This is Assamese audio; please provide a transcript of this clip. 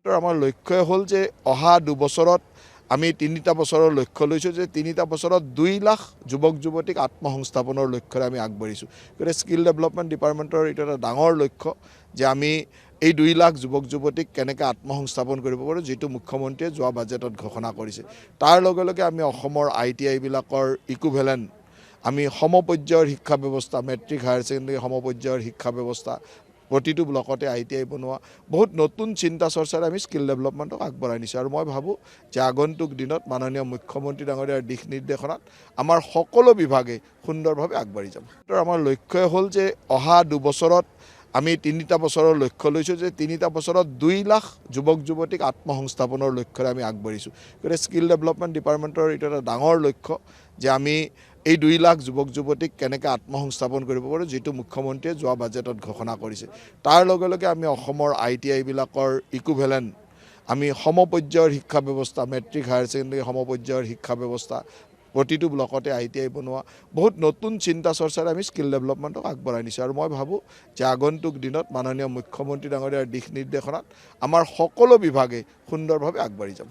আমাৰ লক্ষ্যই হ'ল যে অহা 2 বছৰত আমি 3টা বছৰৰ লক্ষ্য লৈছোঁ যে 3টা বছৰত 2 লাখ যুৱক যুৱতীক আত্মসংস্থাপনৰ লক্ষ্যৰে আমি আগবাঢ়িছোঁ। গতিকে স্কিল ডেভেলপমেণ্ট ডিপাৰ্টমেণ্টৰ এইটো এটা ডাঙৰ লক্ষ্য যে আমি এই 2 লাখ যুৱক যুৱতীক কেনেকৈ আত্মসংস্থাপন কৰিব পাৰোঁ, যিটো মুখ্যমন্ত্ৰীয়ে যোৱা বাজেটত ঘোষণা কৰিছে। তাৰ লগে লগে আমি অসমৰ আইটিআইবিলাকৰ ইকুইভেলেণ্ট, আমি সমপৰ্যায়ৰ শিক্ষা ব্যৱস্থা, মেট্ৰিক হায়াৰ ছেকেণ্ডেৰী সমপৰ্যায়ৰ শিক্ষা ব্যৱস্থা, প্ৰতিটো ব্লকতে আইটিআই বনোৱা, বহুত নতুন চিন্তা চৰ্চাৰে আমি স্কিল ডেভেলপমেণ্টক আগবঢ়াই নিছোঁ। আৰু মই ভাবোঁ যে আগন্তুক দিনত মাননীয় মুখ্যমন্ত্ৰী ডাঙৰীয়াৰ দিশ নিৰ্দেশনাত আমাৰ সকলো বিভাগে সুন্দৰভাৱে আগবাঢ়ি যাব। আমাৰ লক্ষ্যই হ'ল যে অহা 2 বছৰত আমি 3টা বছৰৰ লক্ষ্য লৈছোঁ যে 3টা বছৰত 2 লাখ যুৱক যুৱতীক আত্মসংস্থাপনৰ লক্ষ্যৰে আমি আগবাঢ়িছোঁ। গতিকে স্কিল ডেভেলপমেণ্ট ডিপাৰ্টমেণ্টৰ এইটো এটা ডাঙৰ লক্ষ্য যে আমি এই 2 লাখ যুৱক যুৱতীক কেনেকৈ আত্মসংস্থাপন কৰিব পাৰোঁ, যিটো মুখ্যমন্ত্ৰীয়ে যোৱা বাজেটত ঘোষণা কৰিছে। তাৰ লগে লগে আমি অসমৰ আইটিআইবিলাকৰ ইকুইভেলেণ্ট, আমি সমপৰ্যায়ৰ শিক্ষা ব্যৱস্থা, মেট্ৰিক হায়াৰ ছেকেণ্ডেৰী সমপৰ্যায়ৰ শিক্ষা ব্যৱস্থা, প্ৰতিটো ব্লকতে আইটিআই বনোৱা, বহুত নতুন চিন্তা চৰ্চাৰে আমি স্কিল ডেভেলপমেণ্টক আগবঢ়াই নিছোঁ। আৰু মই ভাবোঁ যে আগন্তুক দিনত মাননীয় মুখ্যমন্ত্ৰী ডাঙৰীয়াৰ দিশ নিৰ্দেশনাত আমাৰ সকলো বিভাগে সুন্দৰভাৱে আগবাঢ়ি যাব।